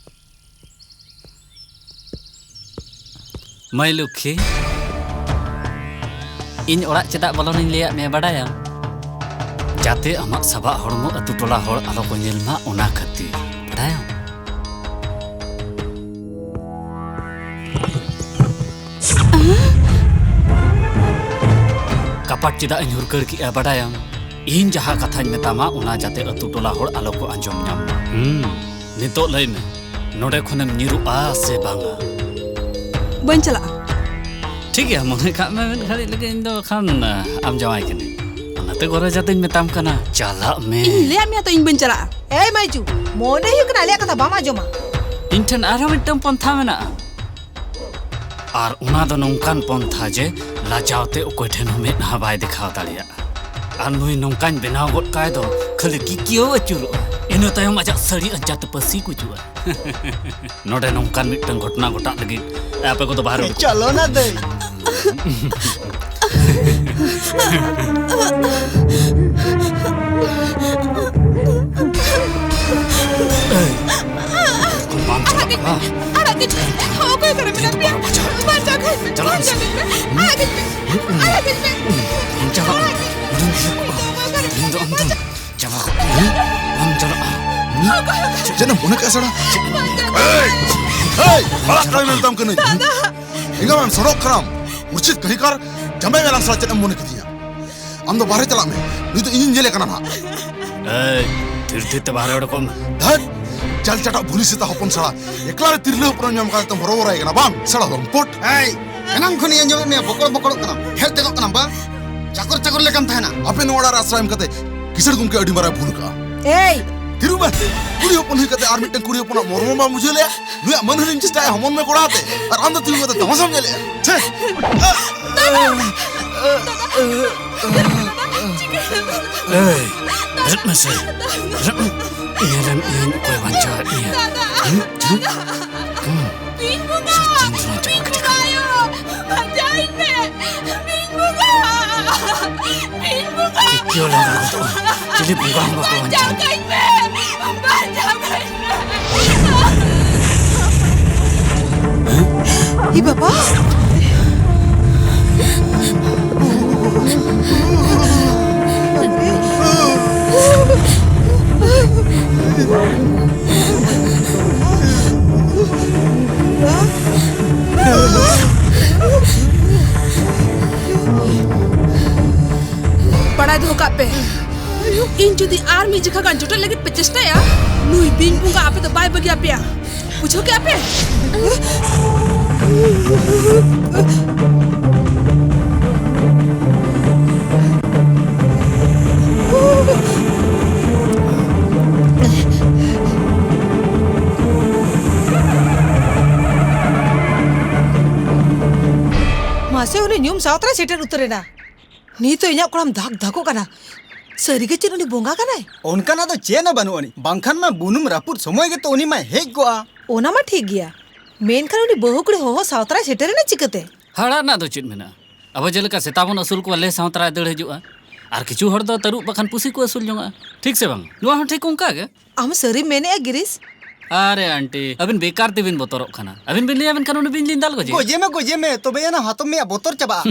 ᱢᱟᱹᱭ ᱞᱚᱠᱠᱷᱤ, ᱤᱧ ᱚᱲᱟᱜ ᱪᱮᱫᱟᱜ ᱵᱚᱞᱚᱱᱤᱧ ᱞᱟᱹᱭᱟᱫ ᱢᱮᱭᱟ ᱵᱟᱰᱟᱭᱟᱢ? ᱡᱟᱛᱮ ᱟᱢᱟᱜ ᱥᱟᱵᱟᱜ ᱦᱚᱲᱢᱚ ᱟᱹᱛᱩ ᱴᱚᱞᱟ ᱦᱚᱲ ᱟᱞᱚ ᱠᱚ ᱧᱮᱞ ᱢᱟ, ᱚᱱᱟ ᱠᱷᱟᱹᱛᱤᱨ, ᱵᱟᱰᱟᱭᱟᱢ? ᱠᱟᱯᱟᱴ ᱪᱮᱫᱟᱜ ᱤᱧ ᱦᱩᱨᱠᱟᱹᱲ ᱠᱮᱜᱼᱟ ᱵᱟᱰᱟᱭᱟᱢ? ᱤᱧ ᱡᱟᱦᱟᱸ ᱠᱟᱛᱷᱟᱧ ᱢᱮᱛᱟᱢᱟ, ᱚᱱᱟ ᱡᱟᱛᱮ ᱟᱹᱛᱩ ᱴᱚᱞᱟ ᱦᱚᱲ ᱟᱞᱚ ᱠᱚ ᱟᱸᱡᱚᱢ ᱧᱟᱢ ᱢᱟ᱾ ᱦᱩᱸ, ᱱᱤᱛᱚᱜ ᱞᱟᱹᱭ ᱢᱮ, ᱱᱚᱰᱮ ᱠᱷᱚᱱᱮᱢ ᱧᱤᱨᱩᱜᱼᱟ ᱥᱮ ᱵᱟᱝᱟ? ᱵᱟᱹᱧ ᱪᱟᱞᱟᱜᱼᱟ᱾ ᱴᱷᱤᱠ ᱜᱮᱭᱟ, ᱢᱚᱱᱮ ᱠᱟᱜ ᱢᱮ ᱢᱤᱫ ᱜᱷᱟᱹᱲᱤᱡ ᱞᱟᱹᱜᱤᱫ ᱤᱧ ᱫᱚ ᱠᱷᱟᱱ ᱟᱢ ᱡᱟᱶᱟᱭ ᱠᱟᱹᱱᱟᱹᱧ᱾ ᱚᱱᱟᱛᱮ ᱜᱚᱨᱚᱡ ᱟᱛᱮᱧ ᱢᱮᱛᱟᱢ ᱠᱟᱱᱟ, ᱪᱟᱞᱟᱜ ᱢᱮ᱾ ᱤᱧ ᱞᱟᱹᱭᱟᱫ ᱢᱮᱭᱟ ᱛᱚ, ᱤᱧ ᱵᱟᱹᱧ ᱪᱟᱞᱟᱜᱼᱟ᱾ ᱮᱭ ᱢᱟᱹᱭᱡᱩ, ᱢᱚᱱᱮ ᱦᱩᱭᱩᱜ ᱠᱟᱱᱟ ᱟᱞᱮᱭᱟᱜ ᱠᱟᱛᱷᱟ ᱵᱟᱢ ᱟᱸᱡᱚᱢᱟ᱾ ᱤᱧ ᱴᱷᱮᱱ ᱟᱨᱦᱚᱸ ᱢᱤᱫᱴᱟᱝ ᱯᱚᱱᱛᱷᱟ ᱢᱮᱱᱟᱜᱼᱟ, ᱟᱨ ᱚᱱᱟ ᱫᱚ ᱱᱚᱝᱠᱟᱱ ᱯᱚᱱᱛᱷᱟ ᱡᱮ ᱞᱟᱡᱟᱣ ᱛᱮ ᱚᱠᱚᱭ ᱴᱷᱮᱱ ᱦᱚᱸ ᱢᱮᱫᱦᱟ ᱵᱟᱭ ᱫᱮᱠᱷᱟᱣ ᱫᱟᱲᱮᱭᱟᱜᱼᱟ᱾ ᱟᱨ ᱱᱩᱭ ᱱᱚᱝᱠᱟᱧ ᱵᱮᱱᱟᱣ ᱜᱚᱫ ᱠᱟᱭ ᱫᱚ, ᱠᱷᱟᱹᱞᱤ ᱠᱤᱠᱤᱭᱟᱹᱣ ᱟᱹᱪᱩᱨᱚᱜᱼᱟ, ᱤᱱᱟᱹ ᱛᱟᱭᱚᱢ ᱟᱡᱟᱜ ᱥᱟᱹᱲᱤ ᱟᱧᱪᱟᱨ ᱛᱮ ᱯᱟᱹᱥᱤ ᱜᱩᱡᱩᱜᱼᱟ᱾ ᱱᱚᱰᱮ ᱱᱚᱝᱠᱟᱱ ᱢᱤᱫᱴᱟᱝ ᱜᱷᱚᱴᱚᱱᱟ ᱜᱷᱚᱴᱟᱜ ᱞᱟᱹᱜᱤᱫ ᱟᱯᱮ ᱠᱚᱫᱚ ᱵᱟᱦᱨᱮ ᱩᱰᱩᱠ᱾ ᱪᱚᱞᱚ ᱱᱟ ᱫᱟᱹᱭ᱾ ᱮᱭ, ᱵᱟᱢ ᱪᱟᱞᱟᱜ ᱠᱟᱱᱟ? ᱟᱲᱟᱜ ᱠᱟᱹᱧ ᱯᱮ᱾ ᱚᱠᱚᱭ ᱠᱚᱨᱮ ᱢᱮᱱᱟᱜ ᱯᱮᱭᱟ? ᱵᱟᱧᱪᱟᱣ ᱠᱟᱹᱧ ᱯᱮ᱾ ᱵᱟᱧᱪᱟᱣ ᱠᱟᱹᱧ ᱯᱮ᱾ ᱟᱲᱟᱜ ᱠᱟᱹᱧ ᱯᱮ᱾ ᱟᱲᱟᱜ ᱠᱟᱹᱧ ᱯᱮ᱾ ᱵᱟᱢ ᱪᱟᱞᱟᱜ? ᱟᱲᱟᱜ ᱠᱟᱹᱧ ᱯᱮ᱾ ᱤᱧ ᱫᱚ ᱚᱠᱚᱭ ᱠᱚᱨᱮ ᱤᱧ ᱫᱚ ᱟᱢ ᱫᱚ ᱪᱟᱵᱟ ᱠᱚᱜ ᱠᱟᱱᱟ᱾ ᱵᱟᱢ ᱪᱟᱞᱟᱜᱼᱟ? ᱪᱮᱫ ᱮᱢ ᱢᱚᱱᱮ ᱠᱮᱫᱼᱟ ᱥᱟᱲᱟ? ᱮᱭ! ᱮᱭ! ᱵᱟᱲᱟᱜ ᱠᱟᱱᱟ ᱢᱮᱛᱟᱢ ᱠᱟᱹᱱᱟᱹᱧ᱾ ᱮᱸᱜᱟ ᱢᱟᱢ ᱥᱚᱲᱚᱜ ᱠᱟᱱᱟᱢ᱾ ᱢᱩᱨᱪᱷᱤᱛ ᱠᱟᱹᱦᱤᱠᱟᱨ ᱡᱟᱢᱟᱭ ᱢᱮᱞᱟᱝ ᱥᱟᱲᱟ ᱪᱮᱫ ᱮᱢ ᱢᱚᱱᱮ ᱠᱮᱫᱤᱧᱟ? ᱟᱢ ᱫᱚ ᱵᱟᱦᱨᱮ ᱪᱟᱞᱟᱜ ᱢᱮ᱾ ᱱᱩᱭ ᱫᱚ ᱤᱧᱤᱧ ᱧᱮᱞᱮ ᱠᱟᱱᱟ ᱱᱟᱦᱟᱜ᱾ ᱮᱭ, ᱛᱷᱤᱨ ᱛᱷᱤᱨ ᱛᱮ ᱵᱟᱦᱨᱮ ᱚᱰᱚᱠᱚᱜ ᱢᱮ᱾ ᱫᱷᱟᱹᱴ! ᱡᱟᱞ ᱪᱟᱴᱟᱜ ᱵᱷᱩᱞᱤ ᱥᱮᱛᱟ ᱦᱚᱯᱚᱱ ᱥᱟᱲᱟ᱾ ᱮᱠᱞᱟ ᱨᱮ ᱛᱤᱨᱞᱟᱹ ᱦᱚᱯᱚᱱ ᱮᱢ ᱧᱟᱢ ᱠᱟᱛᱮ ᱛᱮᱢ ᱦᱚᱨᱚ ᱵᱚᱨᱚᱭ ᱠᱟᱱᱟ ᱵᱟᱝ? ᱥᱟᱲᱟ ᱞᱚᱢᱯᱚᱴ᱾ ᱮᱭ, ᱮᱱᱟᱝ ᱠᱷᱚᱱ ᱤᱧ ᱟᱸᱡᱚᱢᱮᱫ ᱢᱮᱭᱟ ᱵᱚᱠᱚᱲ ᱵᱚᱠᱚᱲᱚᱜ ᱠᱟᱱᱟᱢ, ᱦᱮᱡ ᱛᱮᱫᱚᱜ ᱠᱟᱱᱟᱢ ᱵᱟᱝ? ᱪᱟᱠᱚᱨ ᱪᱟᱠᱚᱨ ᱞᱮᱠᱟᱢ ᱛᱟᱦᱮᱱᱟ᱾ ᱟᱯᱮ ᱱᱚᱣᱟ ᱚᱲᱟᱜ ᱨᱮ ᱟᱥᱨᱟᱭ ᱮᱢ ᱠᱟᱛᱮ ᱠᱤᱥᱟᱹᱬ ᱜᱚᱢᱠᱮ ᱟᱹᱰᱤ ᱢᱟᱨᱟᱝ ᱵᱷᱩᱞ ᱠᱟᱜᱼᱟ᱾ ᱮᱭ! ᱛᱤᱨᱩ ᱢᱮ, ᱠᱩᱲᱤ ᱦᱚᱯᱚᱱ ᱦᱩᱭ ᱠᱟᱛᱮ ᱟᱨ ᱢᱤᱫᱴᱟᱝ ᱠᱩᱲᱤ ᱦᱚᱯᱚᱱᱟᱜ ᱢᱚᱨᱢᱚ ᱵᱟᱢ ᱵᱩᱡᱷᱟᱹᱣ ᱞᱮᱭᱟ? ᱱᱩᱭᱟᱜ ᱢᱟᱹᱱ ᱦᱟᱹᱱᱤᱢ ᱪᱮᱥᱴᱟᱭᱟ ᱦᱚᱢᱚᱱ ᱢᱮ ᱠᱚᱲᱟ ᱟᱛᱮ, ᱟᱨ ᱟᱢ ᱫᱚ ᱛᱤᱸᱜᱩ ᱠᱟᱛᱮ ᱛᱟᱢᱟᱥᱟᱢ ᱧᱮᱞᱮᱜᱼᱟ᱾ ᱪᱷᱮ! ᱮᱭ, ᱵᱮᱨᱮᱫ ᱢᱮᱥᱮ, ᱵᱮᱨᱮᱫ ᱢᱮ᱾ ᱧᱮᱞᱮᱢ ᱤᱧ ᱚᱠᱚᱭ ᱵᱟᱧᱪᱟᱣᱮᱫ ᱢᱮᱭᱟ? ᱦᱩᱸ? ᱦᱩᱸ? ᱦᱩᱸ᱾ ᱵᱤᱧ ᱵᱚᱸᱜᱟ! ᱥᱚᱛᱭᱮᱱᱫᱨᱚ ᱪᱟᱵᱟ ᱵᱤᱧ ᱠᱮᱫᱮ ᱵᱚᱸᱜᱟ ᱠᱷᱟᱱ᱾ ᱟᱭᱳ! ᱵᱟᱧᱪᱟᱣᱤᱧ ᱢᱮ! ᱵᱤᱧ ᱵᱚᱸᱜᱟ! ᱵᱤᱧ ᱵᱚᱸᱜᱟ! ᱪᱤᱠᱟᱹ ᱞᱟᱸᱜᱟ ᱜᱚᱫᱚᱜᱼᱟ? ᱪᱤᱞᱤ ᱵᱚᱸᱜᱟ ᱦᱚᱸ ᱵᱟᱠᱚ ᱵᱟᱧᱪᱟᱣ ᱵᱟᱧᱪᱟᱣ᱾ ᱠᱟᱹᱧ ᱢᱮ! ᱵᱟᱧᱪᱟᱣ ᱠᱟᱹᱧ ᱢᱮ! ᱮ ᱵᱟᱵᱟ! ᱵᱟᱲᱟᱭ ᱫᱚᱦᱚ ᱠᱟᱜ ᱯᱮ, ᱤᱧ ᱡᱩᱫᱤ ᱟᱨ ᱢᱤᱫ ᱡᱚᱠᱷᱟ ᱜᱟᱱ ᱡᱚᱴᱮᱫ ᱞᱟᱹᱜᱤᱫ ᱯᱮ ᱪᱮᱥᱴᱟᱭᱟ, ᱱᱩᱭ ᱵᱤᱧ ᱵᱚᱸᱜᱟ ᱟᱯᱮ ᱫᱚ ᱵᱟᱭ ᱵᱟᱹᱜᱤ ᱟᱯᱮᱭᱟ᱾ ᱵᱩᱡᱷᱟᱹᱣ ᱠᱮᱜᱼᱟ ᱯᱮ? ᱢᱟᱥᱮ, ᱩᱱᱤ ᱧᱩᱢ ᱥᱟᱶᱛᱟᱨᱟᱭ ᱥᱮᱴᱮᱨ ᱩᱛᱟᱹᱨᱮᱱᱟ᱾ ᱱᱤᱛ ᱫᱚ ᱤᱧᱟᱹᱜ ᱠᱚᱲᱟᱢ ᱫᱷᱟᱠ ᱫᱷᱟᱠᱚᱜ ᱠᱟᱱᱟ᱾ ᱥᱟᱹᱨᱤᱜᱮ ᱪᱮᱫ ᱩᱱᱤ ᱵᱚᱸᱜᱟ ᱠᱟᱱᱟᱭ? ᱚᱱᱠᱟᱱᱟᱜ ᱫᱚ ᱪᱮᱫ ᱦᱚᱸ ᱵᱟᱹᱱᱩᱜ ᱟᱹᱱᱤᱡ, ᱵᱟᱝᱠᱷᱟᱱ ᱢᱟ ᱵᱩᱱᱩᱢ ᱨᱟᱹᱯᱩᱫ ᱥᱚᱢᱚᱭ ᱜᱮᱛᱚ ᱩᱱᱤ ᱢᱟᱭ ᱦᱮᱡ ᱠᱚᱜᱼᱟ᱾ ᱚᱱᱟ ᱢᱟ ᱴᱷᱤᱠ ᱜᱮᱭᱟ, ᱢᱮᱱᱠᱷᱟᱱ ᱩᱱᱤ ᱵᱟᱹᱦᱩ ᱠᱩᱲᱤ ᱦᱚᱦᱚ ᱥᱟᱶᱛᱟᱨᱟᱭ ᱥᱮᱴᱮᱨᱮᱱᱟ ᱪᱤᱠᱟᱹᱛᱮ? ᱦᱟᱲᱟᱜ ᱨᱮᱱᱟᱜ ᱫᱚ ᱪᱮᱫ ᱢᱮᱱᱟᱜᱼᱟ? ᱟᱵᱚ ᱡᱮᱞᱮᱠᱟ ᱥᱮᱛᱟ ᱵᱚᱱ ᱟᱹᱥᱩᱞ ᱠᱚᱣᱟ, ᱞᱮ ᱥᱟᱶᱛᱟᱨᱟᱭ ᱫᱟᱹᱲ ᱦᱤᱡᱩᱜᱼᱟ᱾ ᱟᱨ ᱠᱤᱪᱷᱩ ᱦᱚᱲ ᱫᱚ ᱛᱟᱹᱨᱩᱵ ᱵᱟᱠᱷᱟᱱ ᱯᱩᱥᱤ ᱠᱚ ᱟᱹᱥᱩᱞ ᱡᱚᱝᱟᱜᱼᱟ, ᱴᱷᱤᱠ ᱥᱮ ᱵᱟᱝ? ᱱᱚᱣᱟ ᱦᱚᱸ ᱴᱷᱤᱠ ᱚᱱᱠᱟ ᱜᱮ᱾ ᱟᱢ ᱥᱟᱹᱨᱤᱢ ᱢᱮᱱᱮᱜᱼᱟ, ᱜᱤᱨᱤᱥ? ᱟᱨᱮ ᱟᱱᱴᱤ, ᱟᱹᱵᱤᱱ ᱵᱮᱠᱟᱨ ᱛᱮᱵᱤᱱ ᱵᱚᱛᱚᱨᱚᱜ ᱠᱟᱱᱟ᱾ ᱟᱹᱵᱤᱱ ᱵᱤᱱ ᱞᱟᱹᱭᱟ, ᱢᱮᱱᱠᱷᱟᱱ ᱩᱱᱤ ᱵᱤᱧ ᱞᱤᱧ ᱫᱟᱞ ᱜᱚᱡᱮᱭᱟ᱾ ᱜᱚᱡᱮ ᱢᱮ, ᱜᱚᱡᱮ ᱢᱮ, ᱛᱚᱵᱮ ᱟᱱᱟ ᱦᱟᱛᱚᱢ ᱢᱮᱭᱟ ᱵᱚᱛᱚᱨ ᱪᱟᱵᱟᱜᱼᱟ᱾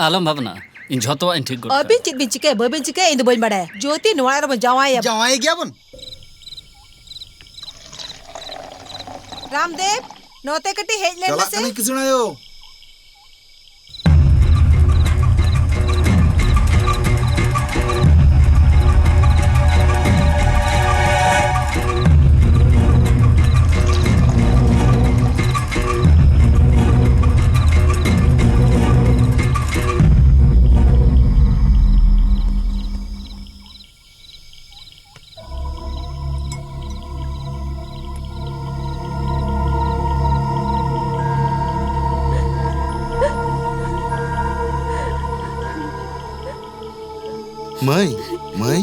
ᱟᱞᱚᱢ ᱵᱷᱟᱵᱽᱱᱟᱜᱼᱟ, ᱤᱧ ᱡᱷᱚᱛᱚᱣᱟᱜ ᱤᱧ ᱴᱷᱤᱠ ᱜᱚᱫ ᱠᱟᱜᱼᱟ᱾ ᱟᱹᱵᱤᱱ ᱪᱮᱫ ᱵᱤᱱ ᱪᱤᱠᱟᱹᱭᱟ, ᱵᱟᱹᱵᱤᱱ ᱪᱤᱠᱟᱹᱭᱟ, ᱤᱧ ᱫᱚ ᱵᱟᱹᱧ ᱵᱟᱲᱟᱭᱟ᱾ ᱡᱳᱛᱤ, ᱱᱚᱣᱟ ᱨᱮᱵᱚᱱ ᱡᱟᱶᱟᱭᱟ᱾ ᱡᱟᱶᱟᱭ ᱜᱮᱭᱟ ᱵᱚᱱ᱾ ᱨᱟᱢᱫᱮᱵ, ᱱᱚᱛᱮ ᱠᱟᱹᱴᱤᱡ ᱦᱮᱡ ᱞᱮᱱ ᱪᱟᱞᱟᱜ ᱢᱮᱥᱮ᱾ ᱠᱟᱹᱱᱟᱹᱧ, ᱠᱤᱥᱟᱹᱬ ᱟᱭᱳ᱾ ᱢᱟᱹᱭ, ᱢᱟᱹᱭ,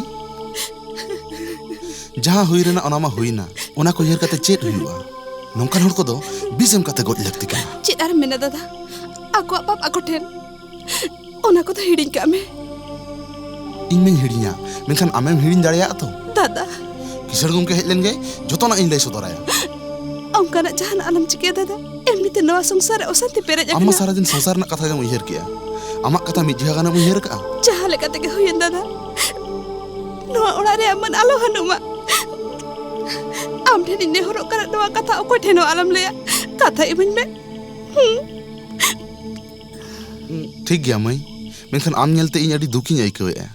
ᱡᱟᱦᱟᱸ ᱦᱩᱭ ᱨᱮᱱᱟᱜ ᱚᱱᱟ ᱢᱟ ᱦᱩᱭᱱᱟ, ᱚᱱᱟ ᱠᱚ ᱩᱭᱦᱟᱹᱨ ᱠᱟᱛᱮ ᱪᱮᱫ ᱦᱩᱭᱩᱜᱼᱟ? ᱱᱚᱝᱠᱟᱱ ᱦᱚᱲ ᱠᱚᱫᱚ ᱵᱤᱥ ᱮᱢ ᱠᱟᱛᱮ ᱜᱚᱡ ᱞᱟᱹᱠᱛᱤ ᱠᱟᱱᱟ᱾ ᱪᱮᱫ ᱟᱨᱮᱢ ᱢᱮᱱᱟ ᱫᱟᱫᱟ, ᱟᱠᱚᱣᱟᱜ ᱯᱟᱯ ᱟᱠᱚ ᱴᱷᱮᱱ᱾ ᱚᱱᱟ ᱠᱚᱫᱚ ᱦᱤᱲᱤᱧ ᱠᱟᱜ ᱢᱮ᱾ ᱤᱧ ᱢᱟᱧ ᱦᱤᱲᱤᱧᱟ, ᱢᱮᱱᱠᱷᱟᱱ ᱟᱢᱮᱢ ᱦᱤᱲᱤᱧ ᱫᱟᱲᱮᱭᱟᱜᱼᱟ ᱛᱚ? ᱫᱟᱫᱟ᱾ ᱠᱤᱥᱟᱹᱬ ᱜᱚᱢᱠᱮ ᱦᱮᱡ ᱞᱮᱱ ᱜᱮ, ᱡᱚᱛᱚᱱᱟᱜ ᱤᱧ ᱞᱟᱹᱭ ᱥᱚᱫᱚᱨᱟᱭᱟ᱾ ᱚᱱᱠᱟᱱᱟᱜ ᱡᱟᱦᱟᱱᱟᱜ ᱟᱞᱚᱢ ᱪᱤᱠᱟᱹᱭᱟ ᱫᱟᱫᱟ᱾ ᱮᱢᱱᱤᱛᱮ ᱱᱚᱣᱟ ᱥᱚᱝᱥᱟᱨ ᱨᱮ ᱚᱥᱟᱱᱛᱤ ᱯᱮᱨᱮᱡ ᱟᱢ ᱢᱟ ᱟᱠᱟᱱᱟ᱾ ᱥᱟᱨᱟᱫᱤᱱ ᱥᱚᱝᱥᱟᱨ ᱨᱮᱱᱟᱜ ᱠᱟᱛᱷᱟ ᱜᱮᱢ ᱩᱭᱦᱟᱹᱨ ᱠᱮᱜᱼᱟ᱾ ᱟᱢᱟᱜ ᱠᱟᱛᱷᱟ ᱢᱤᱫ ᱡᱚᱠᱷᱟ ᱜᱟᱱᱮᱢ ᱩᱭᱦᱟᱹᱨ ᱠᱟᱜᱼᱟ? ᱡᱟᱦᱟᱸ ᱞᱮᱠᱟ ᱛᱮᱜᱮ ᱦᱩᱭᱮᱱ ᱫᱟᱫᱟ, ᱱᱚᱣᱟ ᱚᱲᱟᱜ ᱨᱮ ᱟᱢᱟᱜ ᱟᱞᱚ ᱦᱟᱹᱱᱩᱜ ᱢᱟ᱾ ᱟᱢ ᱴᱷᱮᱱᱤᱧ ᱱᱮᱦᱚᱨᱚᱜ ᱠᱟᱱᱟ, ᱱᱚᱣᱟ ᱠᱟᱛᱷᱟ ᱚᱠᱚᱭ ᱴᱷᱮᱱ ᱦᱚᱸ ᱟᱞᱚᱢ ᱞᱟᱹᱭᱟ᱾ ᱠᱟᱛᱷᱟ ᱤᱢᱟᱹᱧ ᱢᱮ᱾ ᱦᱩᱸ᱾ ᱴᱷᱤᱠ ᱜᱮᱭᱟ ᱢᱟᱹᱭ, ᱢᱮᱱᱠᱷᱟᱱ ᱟᱢ ᱧᱮᱞᱛᱮ ᱤᱧ ᱟᱹᱰᱤ ᱫᱩᱠᱤᱧ ᱟᱹᱭᱠᱟᱹᱣᱮᱫᱼᱟ᱾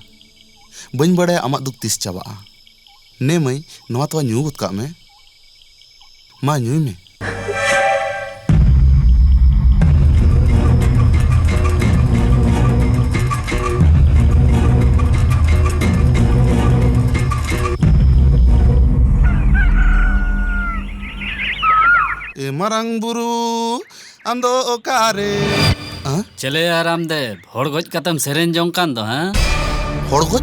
ᱵᱟᱹᱧ ᱵᱟᱲᱟᱭᱟ ᱟᱢᱟᱜ ᱫᱩᱠ ᱛᱤᱥ ᱪᱟᱵᱟᱜᱼᱟ᱾ ᱱᱮ ᱢᱟᱹᱭ, ᱱᱚᱣᱟ ᱛᱚᱣᱟ ᱧᱩ ᱜᱚᱫ ᱠᱟᱜ ᱢᱮ᱾ ᱢᱟ, ᱧᱩᱭ ᱢᱮ᱾ ᱮ ᱢᱟᱨᱟᱝ ᱵᱩᱨᱩ, ᱟᱢ ᱫᱚ ᱚᱠᱟᱨᱮ? ᱟ? ᱪᱮᱞᱮᱭᱟ ᱨᱟᱢᱫᱮᱵ, ᱦᱚᱲ ᱜᱚᱡ ᱠᱟᱛᱮᱢ ᱥᱮᱨᱮᱧ ᱡᱚᱝ ᱠᱟᱱ ᱫᱚ, ᱦᱮᱸ? ᱦᱚᱲ ᱜᱚᱡ?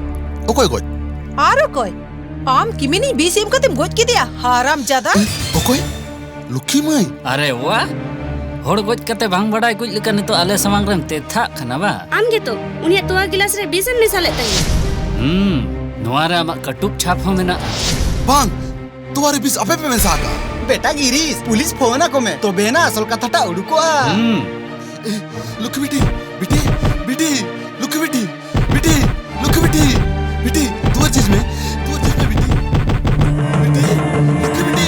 ᱚᱠᱚᱭ ᱜᱚᱡ? ᱟᱨ ᱚᱠᱚᱭ? ᱟᱢ ᱠᱤᱢᱤᱱᱤᱧ ᱵᱤᱥ ᱮᱢ ᱠᱟᱛᱮᱢ ᱜᱚᱡ ᱠᱮᱫᱮᱭᱟ, ᱦᱟᱨᱟᱢ ᱡᱟᱫᱟ᱾ ᱮ, ᱚᱠᱚᱭ? ᱞᱩᱠᱷᱤ ᱢᱟᱹᱭ? ᱟᱨᱮ ᱣᱟ, ᱦᱚᱲ ᱜᱚᱡ ᱠᱟᱛᱮ ᱵᱟᱝ ᱵᱟᱰᱟᱭ ᱠᱩᱡ ᱞᱮᱠᱟ ᱱᱤᱛᱚᱜ ᱟᱞᱮ ᱥᱟᱢᱟᱝ ᱨᱮᱢ ᱛᱮᱛᱷᱟᱜ ᱠᱟᱱᱟ ᱵᱟ? ᱟᱢ ᱜᱮᱛᱚ ᱩᱱᱤᱭᱟᱜ ᱛᱚᱣᱟ ᱜᱤᱞᱟᱥ ᱨᱮ ᱵᱤᱥ ᱮᱢ ᱢᱮᱥᱟ ᱞᱮᱫ ᱛᱟᱦᱮᱸᱫ᱾ ᱦᱩᱸ, ᱱᱚᱣᱟ ᱨᱮ ᱟᱢᱟᱜ ᱠᱟᱹᱴᱩᱵ ᱪᱷᱟᱯ ᱦᱚᱸ ᱢᱮᱱᱟᱜᱼᱟ᱾ ᱵᱟᱝ, ᱛᱚᱣᱟ ᱨᱮ ᱵᱤᱥ ᱟᱯᱮ ᱯᱮ ᱢᱮᱥᱟ ᱟᱠᱟᱫᱼᱟ᱾ ᱵᱮᱴᱟ ᱜᱤᱨᱤᱥ, ᱯᱩᱞᱤᱥ ᱯᱷᱳᱱ ᱟᱠᱚ ᱢᱮ, ᱛᱚᱵᱮ ᱮᱱᱟ ᱟᱥᱚᱞ ᱠᱟᱛᱷᱟᱴᱟ ᱩᱰᱩᱠᱚᱜᱼᱟ᱾ ᱦᱩᱸ᱾ ᱮ, ᱞᱩᱠᱷᱤ ᱵᱤᱴᱤ, ᱵᱤᱴᱤ, ᱵᱤᱴᱤ, ᱞᱩᱠᱷᱤ ᱵᱤᱴᱤ, ᱵᱤᱴᱤ, ᱞᱩᱠᱷᱤ ᱵᱤᱴᱤ, ᱵᱤᱴᱤ, ᱫᱩᱣᱟᱨ ᱡᱷᱤᱡ ᱢᱮ, ᱫᱩᱣᱟᱨ ᱡᱷᱤᱡ ᱢᱮ ᱵᱤᱴᱤ, ᱵᱤᱴᱤ, ᱞᱩᱠᱷᱤ ᱵᱤᱴᱤ,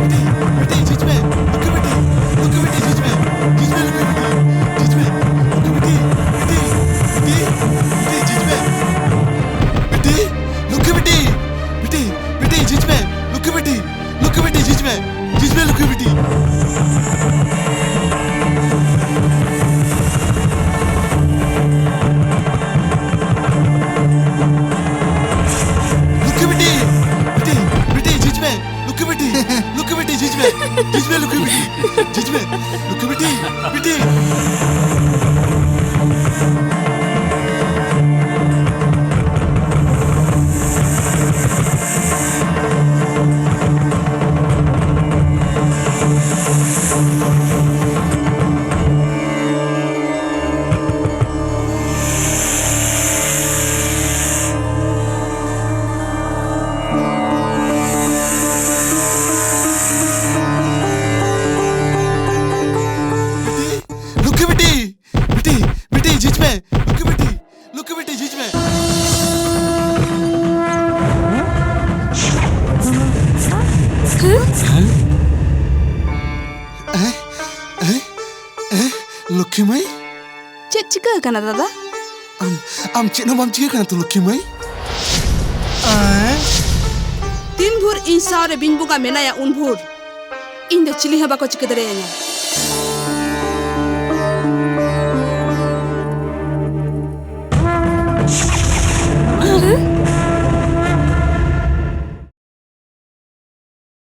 ᱵᱤᱴᱤ, ᱵᱤᱴᱤ, ᱡᱷᱤᱡ ᱢᱮ, ᱞᱩᱠᱷᱤ ᱵᱤᱴᱤ, ᱞᱩᱠᱷᱤ ᱵᱤᱴᱤ, ᱡᱷᱤᱡ ᱢᱮ, ᱡᱷᱤᱡ ᱢᱮ, ᱞᱩᱠᱷᱤ ᱵᱤᱴᱤ, ᱡᱷᱤᱡ ᱢᱮ, ᱞᱩᱠᱷᱤ ᱵᱤᱴᱤ, ᱵᱤᱴᱤ, ᱵᱤᱴᱤ, ᱵᱤᱴᱤ, ᱡᱷᱤᱡ ᱢᱮ, ᱵᱤᱴᱤ, ᱞᱩᱠᱷᱤ ᱵᱤᱴᱤ, ᱵᱤᱴᱤ, ᱵᱤᱴᱤ, ᱡᱷᱤᱡ ᱢᱮ, ᱞᱩᱠᱷᱤ ᱵᱤᱴᱤ᱾ ᱞᱩᱠᱷᱤ ᱵᱤᱴᱤ, ᱡᱷᱤᱡ ᱢᱮ, ᱡᱷᱤᱡ ᱢᱮ, ᱞᱩᱠᱷᱤ ᱵᱤᱴᱤ᱾ ᱞᱩᱠᱷᱤ ᱵᱤᱴᱤ, ᱵᱤᱴᱤ, ᱵᱤᱴᱤ, ᱡᱷᱤᱡ ᱢᱮ, ᱞᱩᱠᱷᱤ ᱵᱤᱴᱤ, ᱞᱩᱠᱷᱤ ᱵᱤᱴᱤ, ᱡᱷᱤᱡ ᱢᱮ, ᱡᱷᱤᱡ ᱢᱮ, ᱞᱩᱠᱷᱤ ᱵᱤᱴᱤ, ᱡᱷᱤᱡ ᱢᱮ, ᱞᱩᱠᱷᱤ ᱵᱤᱴᱤ, ᱵᱤᱴᱤ᱾ ᱞᱩᱠᱷᱤ ᱵᱤᱴᱤ, ᱵᱤᱴᱤ, ᱵᱤᱴᱤ, ᱡᱷᱤᱡ ᱢᱮ, ᱞᱩᱠᱷᱤ ᱵᱤᱴᱤ᱾ ᱞᱩᱠᱷᱤ ᱵᱤᱴᱤ, ᱡᱷᱤᱡ ᱢᱮ᱾ ᱮ, ᱮ, ᱮ, ᱞᱩᱠᱷᱤ ᱢᱟᱹᱭ? ᱪᱮᱫ ᱪᱤᱠᱟᱹ ᱟᱠᱟᱱᱟ ᱫᱟᱫᱟ? ᱟᱢ, ᱟᱢ ᱪᱮᱫ ᱦᱚᱸ ᱵᱟᱢ ᱪᱤᱠᱟᱹ ᱠᱟᱱᱟ ᱛᱚ, ᱞᱩᱠᱷᱤ ᱢᱟᱹᱭ? ᱛᱤᱱ ᱵᱷᱳᱨ ᱤᱧ ᱥᱟᱶ ᱨᱮ ᱵᱤᱧ ᱵᱚᱸᱜᱟ ᱢᱮᱱᱟᱭᱟ, ᱩᱱ ᱵᱷᱳᱨ ᱤᱧ ᱫᱚ ᱪᱤᱞᱤ ᱦᱚᱸ ᱵᱟᱠᱚ ᱪᱤᱠᱟᱹ ᱫᱟᱲᱮᱭᱟᱹᱧᱟ᱾